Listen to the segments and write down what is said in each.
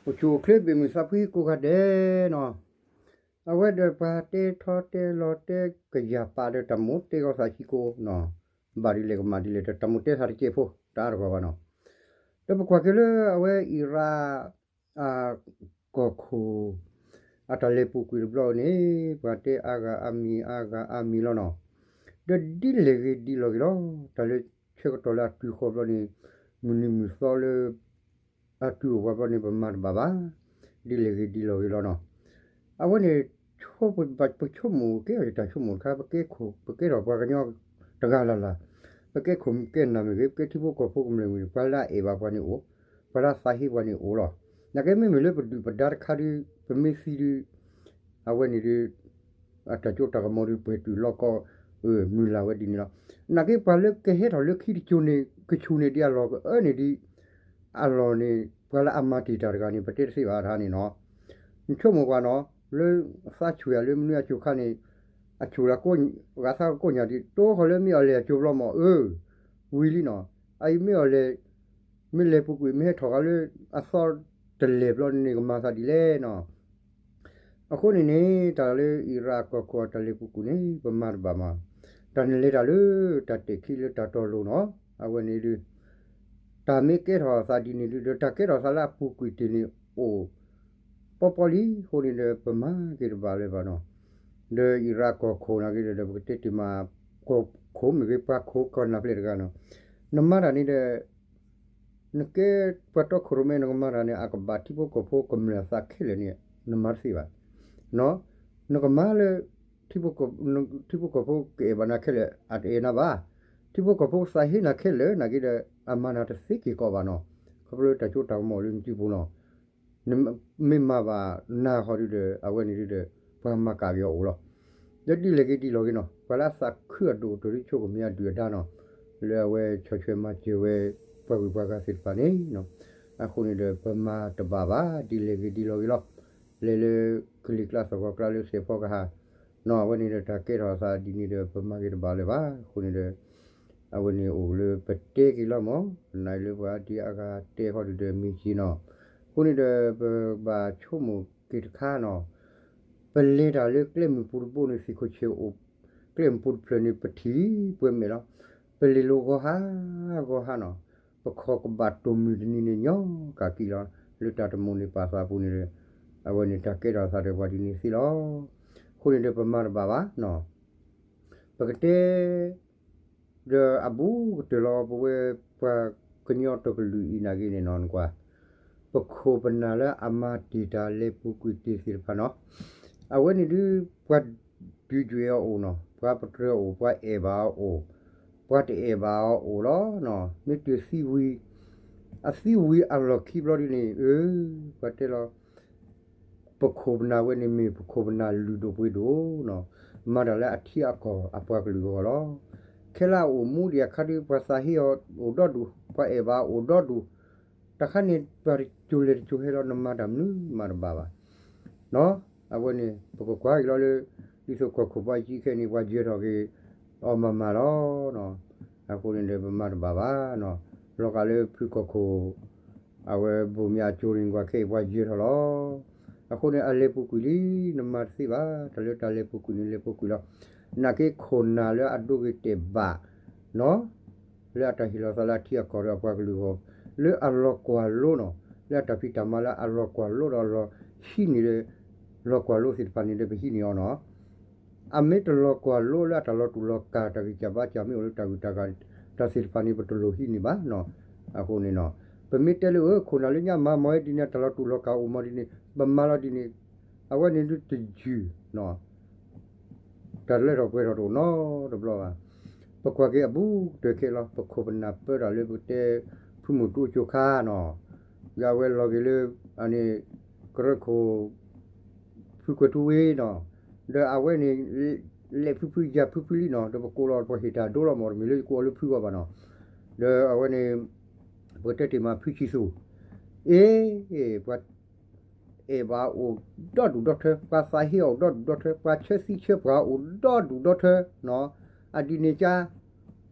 အိၣ်ဆူၣ်အိၣ်ချ့ဘၣ်မုာ်သးဖှံကိးဂၤဒဲးနီၤ, အဝဲဒီးပှၤတဲထီတဲလီၤတဲကယၤပာ်ဒီးတၢ်မိၣ်တဲဂီၤသးဆံကိးနီၤ, ဘၣ်ဒ်လဲၣ်ကမၣ်ဒ်လဲၣ်ဒီးတၢ်မိၣ်တဲသးတကဲးဖိတအါတဂီၢ်ဘၣ်နီၤ, ဒီးပကွၢ်က့ၤလၢအဝဲအံၤရၣ် အကီၢ်ခိၣ် အတၢ်လဲၤပူၤကွံာ်တဘျီန့ၣ် ပှၤတဲအါဂၤအါမံၤအါဂၤအါမံၤလီၤနီၤ, ဒီးဒ်လဲၣ်ဂ့ၤဒ်လဲၣ်ဂ့ၤလီၤ, တၢ်လၢဆၢကတီၢ်လၢအတုၤဃီၤဘျီန့ၣ် မုၢ်နံၤမုၢ်သီလၢ အတုၤအိၣ်ပှၤဘျီန့ၣ် ပမၤတဘၣ်ဘၣ်, ဒ်လဲၣ်ဂ့ၤဒ်လဲၣ်ဂ့ၤလီၤနီၤ, အဝဲန့ၣ် ပဆိကမိၣ်ကဲအီၤယတၢ်ဆိကမိၣ်တခါ ပကဲခိၣ် ပကဲထီၣ်ပှၤကညီတဂၤလၢ်လၢ်, ပကဲခိၣ်ကဲနၢ်မ့ၢ်ဂ့ၤ ပကဲထံဖိကီၢ်ဖိကမျၢၢ်မ့ၢ်ဂ့ၤ ပှၤလၢအအဲၣ်ဘၣ်ပှၤန့ၣ်အိၣ်, ပှၤလၢအသးဟ့ပှၤန့ၣ်အိၣ်လီၤ, နာ်က့မ့မ့ၢ်လၢပဒုၣ်ပဒါတခါဒီး ပမ့ၢ်သံဒီး အဝဲန့ၣ်ဒီး အတၢ်စိတၢ်ကမီၤဒီးပှဲၤတုၤလီၢ်ကီၢ် မုၢ်လၢ်ဝဲဒ်န့ၣ်လီၤ, နာ်က့ပှၤလၢကဟဲထီၣ်လၢခံတစိၤန့ၣ် ကဆူၣ်န့ၢ်ဒံးအလီၢ် ကအၢန့ၢ်ဒံး အလီၢ်န့ၣ် ပှၤလၢအမၤတ့ၢ်တၢ်တဂၤန့ၣ် ပတဲတသ့ဘၣ်တခါန့ၣ်နီၤ, နဆိကမိၣ်ကွၢ်နီၤ လၢသးဆူၣ်ယၤလၢမနုၤအစိၤခါန့ၣ် အဆူၣ်လၢ ဂၤသးကကိးညါဒံး တိဃီၤလၢမ့ၢ်အီၤလဲၤအစိၤဘျီမး အၢ ဝံၤလံနီၤ, အအံၤမ့ၢ်အီၤလဲၤ မ့ၢ်လဲၤပူၤကွံာ် မ့ၢ်ဟဲထီၣ်ဃာ်လၢအသီတလဲၤဘျီန့ၣ် ကမၤသးဒ်လဲၣ်နီၤ, အဃိန့ၣ်န့ၣ် တၢ်လၢအံၤရၣ်အကီၢ်ခိၣ်အတၢ်လဲၤပူၤကွံာ်န့ၣ် ပမၤတဘၣ်မး, တၢ်န့ၣ်လဲၤတၢ်လၢတၢ်တဲာ်ခံလၢတၢ်တီလိၤနီၤ, အဝဲန့ၣ်ဒီး တၢ်မ့ၢ်ကဲထီၣ်သးဒ်န့ၣ်ဒီး ဒီးတၢ်ကဲထီၣ်သးလၢအပူၤကွံာ်တ့ၢ်န့ၣ်အိၣ် ပီပီလံအဃိန့ၣ်ဒီး ပမၤက့ၤတဘၣ်လၢၤဘၣ်နီၤ, ဒီးအံၤရၣ်ကီၢ်ခိၣ်နာ်က့ဒီး ပကတဲတ့ၢ်မး ကီၢ်ခိၣ်မ့ၢ်ဂ့ၤ ပှၤခိၣ်ကီၢ်နၢ်ပျဲၢ်တဂၤနီၤ, နမၤတၢ်န့ၣ်ဒီး နကဲပှၤတီခိၣ်ရိၣ်မဲ နကမၤတၢ်န့ၣ် အကဘၣ်ထံဖိကီၢ်ဖိကမျၢၢ်အသးခဲလၢာ်န့ၣ် နမၤတသ့ဘၣ်, နကမၤလၢ ထံဖိကီၢ်ဖိကအဲၣ်ဘၣ်နၤခဲလၢာ် အတအဲၣ်နၤဘၣ်, ထံဖိကီၢ်ဖိကသးဟ့နၤခဲလၢာ်နာ်က့ဒီး အမၤနၤတသ့က့ၤကီးဘၣ်နီၤ, ခီဖျိလၢတၢ်စိတၢ်ကမီၤလၢနစုပူၤနီၤ, မ့ၢ်မၤဘၣ်နၤဃီဒုဒီး အဝဲန့ၣ်ဒုဒီး ပှၤမၤကၣ်က့ၤအီၤအိၣ်လီၤ, ဒီးဒ်လဲၣ်ဂ့ၤဒ်လဲၣ်ဂ့ၤနီၤ ပှၤလၢအသးခုအဒိၣ်အတီၤလၢဆိကမိၣ်အဒုၣ်အဒါနီၤ, လၢအဝဲဆီၣ်ထွဲမၤစၢၤဝဲ ပှၤဂုၤပှၤဂၤသ့ၣ်တဖၣ်န့ၣ်, အဃိန့ၣ်ဒီး ပမၤတဘၣ်ဘၣ် ဒ်လဲၣ်ဂ့ၤဒ်လဲၣ်ဂ့ၤလီၤ, လဲၤလၢကလံၤကျါသီၣ်ဂီၤကျါလၢစဲးဖီကဟၣ် နီၤ အဝဲန့ၣ်ဒီးတၢ်ကဲထီၣ်အသးဒ်န့ၣ်ဒီး ပမၤက့ၤတဘၣ်လၢၤဘၣ်, အဃိန့ၣ်ဒီး အဝဲန့ၣ်အိၣ်လၢပတဲက့ၤလီၤမး, ပနာ်လၢပှၤဒ်အဂၤတဲဃီဒုဒီးမ့ၢ်က့ၤနီၤ, အဃိန့ၣ်ဒီး ပဘၣ်ဆိကမိၣ်က့ၤတခါနီၤ, ပလဲၤတၢ်လၢကျဲမုၢ်ပူၤတဘိန့ၣ် သ့ၣ်ခိၣ်ဆ့ၣ်အိၣ် ကျဲမုၢ်ပူၤတဖျၢၣ်န့ၣ် ပထံၣ်ပှဲၤမဲာ်လီၤ, ပလဲၤလိာ်ဂီၤဟါ ဂီၤဟါနီၤ, ပခီၣ်ကဘၣ်တိၢ်မုၢ်တနံၤန့ၣ် ညီကၣ်ကံလီၤ, လၢတၢ်တမိၣ်န့ၢ်ပာ်သးပူၤန့ၣ်ဒီး အဝဲန့ၣ်တၢ်ကဲထီၣ်သးဒီးပှၤဒ်န့ၣ်သ့လီၤ, အဃိန့ၣ်ဒီးပမၤတဘၣ်ဘၣ်နီၤ, ပကတဲ ဒီးအဘူးကတၢၢ်လီၤ ပဝဲပှၤကညီတကလုာ်အံၤနာ်က့န့ၣ်နီၤ နကွၢ်, ပခိၣ်ပနၢ်လၢအမၤတ့ၢ်တၢ်လဲၤပူၤကွံာ်တ့ၢ်သ့ၣ်တဖၣ်နီၤ, အဝဲန့ၣ်ဒု ပှၤဒုးကွံာ်အီၤအိၣ်နီၤ, ပှၤပတြၢၤအီၤအိၣ်, ပှၤအဲၣ်ဘၣ်အီၤအိၣ်, ပှၤတအဲၣ်ဘၣ်အီၤအိၣ်လီၤ, မ့ၢ်တုၤသံဝံၤ, အသံဝံၤအလီၢ်ခံဘျီဒ်န့ၣ်, ပှၤတဲလီၤ ပခိၣ်ပနၢ်ဝဲန့ၣ်မ့ၢ် ပခိၣ်ပနၢ်လုၢ်ဒိၣ်ပှ့ၤဒိၣ်နီၤ, မၤတၢ်လၢအထံအကီၢ်အပှၤကလုာ်အဂီၢ်လီၤ, ခဲလၢအအိၣ်မူဒံးအခါဒု ပှၤသးဟ့အီၤအိၣ်ဒီဒူၣ်, ပှၤအဲၣ်ဘၣ်အီၤအိၣ်ဒီဒူၣ်, တၢ်ခါန့ၣ် ပှၤတကၠိၤလဲၤတကၠိၤဟဲလီၤ နမၤတၢ်မနုၤမၤတဘၣ်ဘၣ်, အဝဲန့ၣ် ပကကွၢ်က့ၤလီၤလၢ ဒ်သိးကီၢ်ခိၣ်ပှၤယံၤခဲအံၤန့ၣ် ပှၤယၢၤထီၣ်က့ၤအီၤမၤမၤလီၤ, အဃိန့ၣ်ဒီး ပမၤတဘၣ်ဘၣ်နီၤ, လီၤဂာ်လၢဖုကီၢ်ခိၣ် အဝဲဘိၣ်မၠးအကၠိန့ၣ် ကွၢ်ခဲအံၤပှၤယၢၤထီၣ်လီၤ, အဃိန့ၣ် အလဲၤပူၤကွံာ်လံ နမၤတသ့ဘၣ်, တၢ်လၢတၢ်လဲၤပူၤကွံာ်န့ၣ် လဲၤပူၤကွံာ်လီၤ, နာ်က့ခိၣ်နၢ်လၢအဒိဂ့ၤတဲာ်ဘၣ်နီၤ လၢအတၢ်ဟ့ၣ်လီၤသးလၢအထံအကီၢ်ဒီးအပှၤကလုာ်အဂီၢ်, လၢအလီၤကွၢ်လိနီၤ, လၢအတၢ်ဖံးတၢ်မၤလၢအလီၤကွၢ်လိဒီးအလီၤဟံးန့ၢ်ဒီး လီၤကွၢ်လိသ့ၣ်တဖၣ်န့ၣ်ဒီးပဟံးန့ၢ်အီၤနီၤ, အမ့ၢ်တလီၤကွၢ်လိလၢအတၢ်လီၤတူာ်လီၤကာ် တၢ်ဂံၢ်စၢ်ဘါစၢ်မ့ၢ်အိၣ်လၢတၢ်ဂုၤတၢ်ဂၤ တၢ်သ့ၣ်တဖၣ်န့ၣ် ပတလိၣ်ဟံးန့ၢ်ဘၣ်နီၤ, အဃိန့ၣ်နီၤ, ပမ့ၢ်တဲလၢအခိၣ်နၢ်လၢညါမၤမၤဝဲဒ်န့ၣ် တၢ်လီၤတူာ်လီၤကာ်အိၣ်မးဒ်န့ၣ် ပမၤလီၤဒ်န့ၣ်, အဝဲန့ၣ်ဒုတယုၢ်နီၤ တၢ်လၢထီၣ်ပှဲၤထီၣ်တအိၣ်နီတဘျီဘၣ်, ပကွၢ်က့ၤအဘူးကတၢၢ်ခဲလီၤ ပခိၣ်ပနၢ်ပၢတၢ်လၢပကတဲ ဖုမုၢ်တူအကၠိခါနီၤ, ယအဝဲလီၤက့ၤလၢ အန့ၣ် ကရၢခိၣ် ဖုကွဲၤထူဝ့နီၤ, ဒီးအဝဲန့ၣ် လဲၤဖုဖုယၤဖုဖုလံနီၤ, ဒီးပကိးလီၤပှၤဟ့ၣ်တၢ်ဒိလီၤမး တမ့ၢ်လၢယကိးအီၤလၢဖုဂီၢ်ဘၣ်နီၤ, ဒီးအဝဲန့ၣ် ပကတဲတ့ၢ်မးဖုဆံသူၣ်, အ့ ပှၤ အဲၣ်ဘၣ်အိၣ်ဒီဒူၣ်ဒီထၢ, ပှၤသးဟ့အီၤအိၣ်ဒီဒူၣ်ဒီထၢ, ပှၤဆၢသံဆၢပှၤအိၣ်ဒီဒူၣ်ဒီထၢနီၤ, အဒ်န့ၣ်ကါ,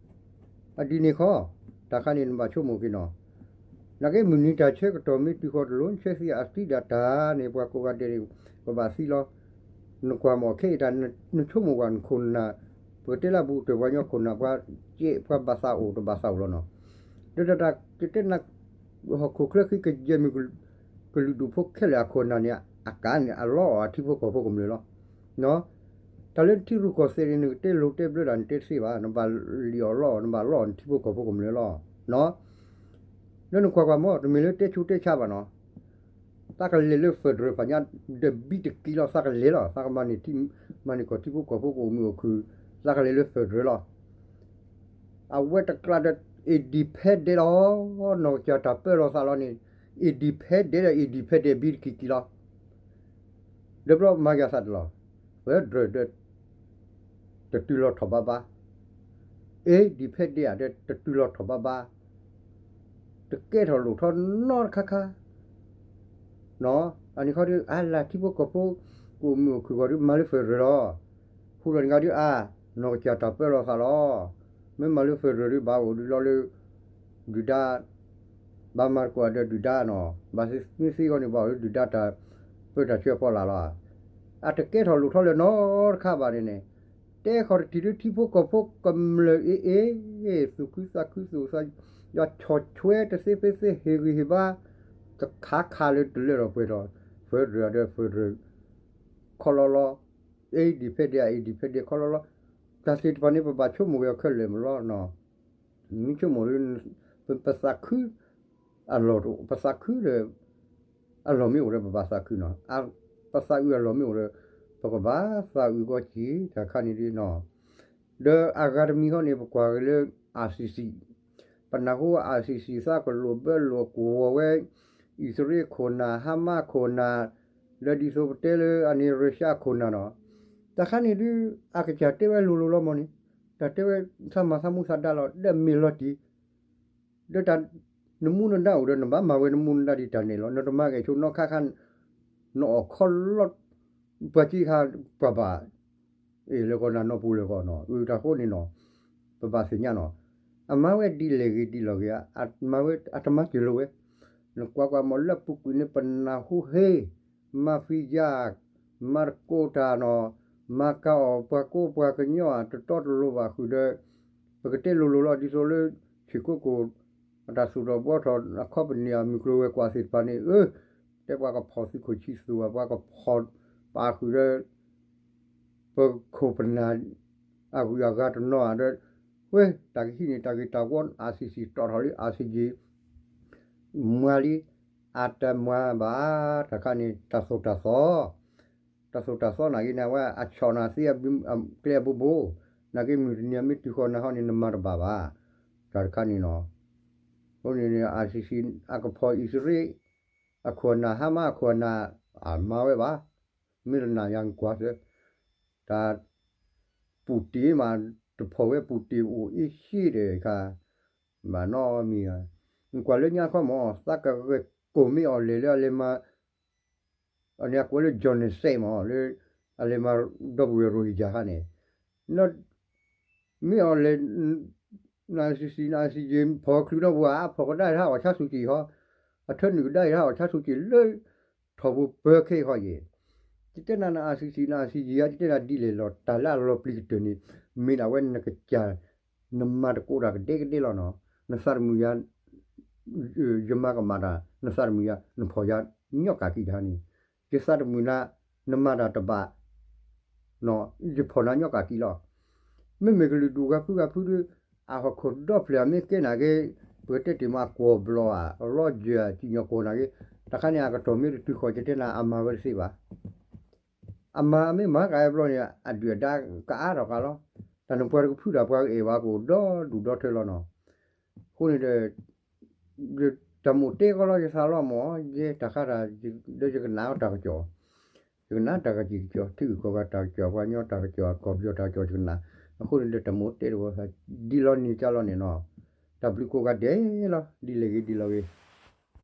အဒ်န့ၣ်ခီ, တၢ်ခါန့ၣ်နဘၣ်ဆိကမိၣ်က့ၤနီၤ, နာ်က့မုၢ်နံၤတၢ်ဆၢကတီၢ်မ့ၢ်တုၤဃီၤတလိၤ ဆၢသံအသံဒၣ်တၢ်န့ၣ် ပှၤကိးဂၤဒဲးန့ၣ် ပဘၣ်သံလီၤ. နကွၢ်မ့ၢ်ခဲအံၤတၢ် နဆိကမိၣ်ကွၢ်နခိၣ်နၢ်, ပကတဲလၢအဘူးကတၢၢ်ပှၤကညီခိၣ်နၢ် ပှၤကဲပှၤဘၣ်သးအိၣ်တဘၣ်သးအိၣ်လီၤနီၤ. ဒီးတၢ်တၢ်ကတဲနၤ ဟီၣ်ခိၣ်ချၢဃံကယဲၢ်မုၢ် ကလုာ်ဒူၣ်ဖိခဲလၢာ်အခိၣ်နၢ်န့ၣ် အကါန့ၣ်အလီအီၤအထံဖိကီၢ်ဖိကမျၢၢ်လီၤ. တၢ်လၢနထံရူၢ်ကီၢ်သဲးန့ၣ် နကတဲလိၤတဲဘျၢဒၣ်နတဲတသ့ဘၣ်, နဘၣ်လံၣ်အီၣ်လီအီၣ် နဘၣ်လီအီၣ်နထံဖိကီၢ်ဖိကမျၢၢ်လီၤ. လၢနကွၢ်ကွၢ်မ့ၢ် တမ့ၢ်လၢတဲဆူးတဲဆါဘၣ်နီၤ, သးကလဲၤလၢ federal ဖးညါ ဒီးဘံတက့ၤလီၤ သးကလဲၤလီၤ သးကမၤန့ၢ် မၤန့ၢ်ကီၢ်ထံဖိကီၢ်ဖိကအိၣ်မုာ်အိၣ်ခုၣ်, သးကလဲၤလၢ federal လီၤ. အဝဲတကျါဒီး independent လီၤ, နီၢ်ကစၢ်တၢ်ပၢလီၤသးလီၤန့ၣ် independent ဒီး independent ဘံတက့ၤက့ၤလီၤ. ဒီးဘျီမၤယၤသးတလီၤ, federal ဒီး တတုၤလီၤထီၣ်ဘၣ်ဘၣ်, independent ဒီးတတုၤလီၤထီၣ်ဘၣ်ဘၣ်, တကဲထီၣ်လိၣ်ထီၣ်နီတခါခါ အန့ၣ်ခီဒီး အါလၢထံဖိကီၢ်ဖိ ကအိၣ်မုာ်အိၣ်ခုၣ်ဂီၢ်ဒီး မၤလၢ federal လီၤ. ဃိဒီးန့ၣ်ဂၤဒီး အါ နီၢ်ကစၢ်တၢ်ပၢလီၤသးလီၤ. မ့ၢ်မၤလၢ federal ဒီး ဘၣ်အိၣ်ဒုးလီၤလၢ ဒုၣ်ဒါ, ဘၣ်မၤသကိးဒီးဒုၣ်ဒါနီၤ, ဘၣ်သ့ၣ်သ့ၣ်ဂီၢ်န့ၣ် ဘၣ်အိၣ်လၢဒုၣ်ဒါတၢ်ပၢတၢ်ဆှၢဖီလာ်လီၤ. အတကဲထီၣ်လိၣ်ထီၣ်လၢၤနီတခါဘၣ်န့ၣ်န့ၣ်, တဲဃီၤတထံၣ်လၢထံဖိကီၢ်ဖိကမျၢၢ်အ့ၣ်အ့ၣ်, သူၣ်ခုသးခုသူၣ်သး, ယွၤဆီၣ်ထွဲတသ့ဖဲသ့ ဟ့ၣ်ဂံၢ်ဟ့ၣ်ဘါ တခါခါလၢတလၢထီၣ်ပှဲၤထီၣ်, federal ဒီး federal ခီလီၤလီၤ, independent independent ခီလီၤလီၤ. တၢ်သ့ၣ်တဖၣ်န့ၣ် ပဘၣ်ဆိကမိၣ်ဝဲအီၤခဲလၢာ်မးလီၤ. မ့ၢ်ဆိကမိၣ်ဒီး ပသးခု အလီၢ်, ပသးခုဒီး အလီၢ်မ့ၢ်အိၣ်ဒီး ပဘၣ်သးခုနီၤ, ပသးအုးအလီၢ်မ့ၢ်အိၣ်ဒီး ပကဘၣ်သးအုးကီက့ၤ တၢ်ခါန့ၣ်ဒ်နီၤ. ဒီးအဂၤတမံၤဃီန့ၣ် ပကွၢ်က့ၤလၢ ICC, ပနၢ်ဟူ ICC သးကလိာ်ဘၢလိာ်ကွီၤဝဲ အံၣ်စရ့လးခိၣ်နၢ် ဟါမးခိၣ်နၢ်, လၢဒ်သိးပတဲလၢအန့ၣ် ရၢၡါခိၣ်နၢ်နီၤ. တၢ်ခါန့ၣ်ဒုး အကစၢ်တဲဝဲလိၤလိၤလီၤမးန့ၣ်, တၢ်တဲဝဲ သးမၤသးမူသးဒါလီၤ ဒီးမ့ၢ်လီၤတံၢ် ဒီးတၢ် နမူနဒါအိၣ်ဒီး နဘၣ်မၤဝဲနမူနဒါဒ်တၢ်န့ၣ်လီၤ. နတမၤဂဲၤဆိနီၢ်ခါခါ နအီၣ်ခီလီၤ ပှၤက့ခါ ပှၤဘၣ် အ့ၣ်လၢကီၢ်နၤနီၢ်ပူၤလၢကီၢ်နီၤ, အတၢ်ဃိန့ၣ်နီၤ, ပဘၣ်သ့ၣ်ညါနီၤ, အမၤဝဲဒ်လဲၣ်ဂ့ၤဒ်လဲၣ်ဂ့ၤ, အမၤဝဲအတမၤစၢၤလိာ်ဝဲ, နကွၢ်ကွၢ်မ့ၢ်လၢပူၤကွံာ်န့ၣ် ပနၢ်ဟူဟ့ၣ် မၤဖံးယၢ်, မၤတကိးတၢ်နီၤ, မၤကၤအီၣ်ပှၤကိးပှၤကညီ တတီတလိၤဘၣ်ဃုာ်ဒီး ပကတဲလိၤလိၤလီၤ ဒ်သိးလၢ ဆံးကိကိၣ် အတၢ်သူၣ်ထီၣ်ဘှီထီၣ် အခီပနံၣ်အမုၢ်ကျိၤဝဲၤကွာ်သ့ၣ်တဖၣ်န့ၣ် အၢ တဲပှၤကဖီၣ်သုးခိၣ်ဆံသူၣ်ဘၣ် ပှၤကဖီၣ်ပာ်ဃုာ်ဒီး ပခိၣ်ပနၢ် အဂုၤအဂၤတနီၤဧါဒီး ဝဲတၢ်ကဟံးန့ၢ်တၢ်ဂ့ၤတၢ်ဝီ ICC တီၣ်ထီၣ်လံ ICJ မွၤလံ အတမွၤဘၣ် တၢ်ခါန့ၣ် တၢ်သိၣ်တၢ်သီ တၢ်သိၣ်တၢ်သီနာ်က့န့ၣ် အဝဲအဆီၣ်နၤသ့အကျဲအဘိဘိ နာ်က့မုၢ်တနံၤမ့ၢ်တုၤဃီၤနၤဟီန့ၣ် နမၤတဘၣ်ဘၣ် တၢ်တခါန့ၣ်နီၤ. အဃိန့ၣ် ICC အကဖီၣ်အံၣ်စရ့လး အခိၣ်အနၢ် ဟါမးအခိၣ်အနၢ် အမၤဝဲဘၣ် မ့ၢ်တနာ်ယၤကွၢ်သ့ တၢ် ပူၣ်တ့ၢ်မး တဖီၣ်ဝဲပူၣ်တ့ၢ်အိၣ်အ့ၣ်ဆ့ဒီးခါ ဘၣ်နီတမံၤဧါ. နကွၢ်လၢညါခီမး သးကဂဲၤကိၢ်မ့ၢ်အီၤလဲၤလၢအလဲၤမၤ အန့ၣ်အကွဲးလၢ genocide မး လၢအလဲၤမၤဒီပုၢ်ဝဲၢ်ရိၣ်ဟံၣ်ယၢ်ခါန့ၣ် မ့ၢ်အီၤလဲၤ န ICC န ICJ ဖီၣ်ချုးနီၢ်ပူၤဧါ အဖီၣ်ကဒါအံၤဟးအီၣ်ဆါဆူၣ်က့ၤဟီ အထၢနုာ်ကဒါအံၤဟးအီၣ်ဆါဆူၣ်က့ၤလၢ ထီၣ်ပူၤပၢခဲအံၤဃီယဲၢ် ယတဲနၤန ICC န ICJ ယတဲနၤဒ်လဲၣ်လီၤ တၢ်လၢအလီၤပျံၤကတၢၢ်န့ၣ် မ့ၢ်ဒၣ်ဝဲနကစၢ် နမၤတကိးတၢ်ကဒဲကဒဲလီၤနီၤ နသးတမုာ်ယၤ ယမၤကမၣ်တၢ် နသးတမုာ်ယၤ နဖီၣ်ယၤ ညီၣ်ကၣ်ကံတၢ်န့ၣ် ယသးတမုာ်နၤ နမၤတၢ်တဘၣ် ယဖီၣ်နၤညီၣ်ကၣ်ကံလီၤ. မ့မ့ၢ်ကလုာ်ဒူၣ်ဂၤဖုဂၤဖုဒီး အဟီၣ်ခိၣ်ဒီဖျၢၣ်အမ့ၢ်ကဲနာ်က့ ပကတဲတ့ၢ်မးအကွီၢ်ဘျီဧါ အလီၤယၢၤစံၣ်ညီၣ်ကွီၢ်နာ်က့ တခါန့ၣ် အကတီၢ်မ့ၢ်တတုၤဃီၤ ယတဲနၤအမၤဝဲတသ့ဘၣ်. အမၤမ့ၢ်မၤကၤအဘျီန့ၣ် အဒုၣ်အဒါကအါထီၣ်ကၤလီၤ. တၢ်န့ၣ်ပှၤတကဖုတၢ်ပှၤကအဲၣ်ဝဲကအိၣ်ဒီဒူၣ်ဒီထၢလီၤနီၤ. အဃိန့ၣ်ဒီး တၢ်မိၣ်တဲကီလီၤယသးလီၤမး ယဲတၢ်ဃါတၢ် ဒီးယကနၣ်တၢ်ကစီၣ် ယကနၣ်တၢ်ကစီၣ် ထံဂုၤကီၢ်ဂၤတၢ်ကစီၣ် ပှၤကညီတၢ်ကစီၣ် ကီၢ်ပယီၤတၢ်ကစီၣ်ယကနၣ်. အဃိန့ၣ်ဒီးတၢ်မိၣ်တဲတဝဲ ဒ်လီၤန့ၣ်ကလီၤန့ၣ်နီၤ. တၢ်ဘျုးကိးဂၤဒဲးလီၤ ဒ်လဲၣ်ဂ့ၤဒ်လဲၣ်ဂ့ၤ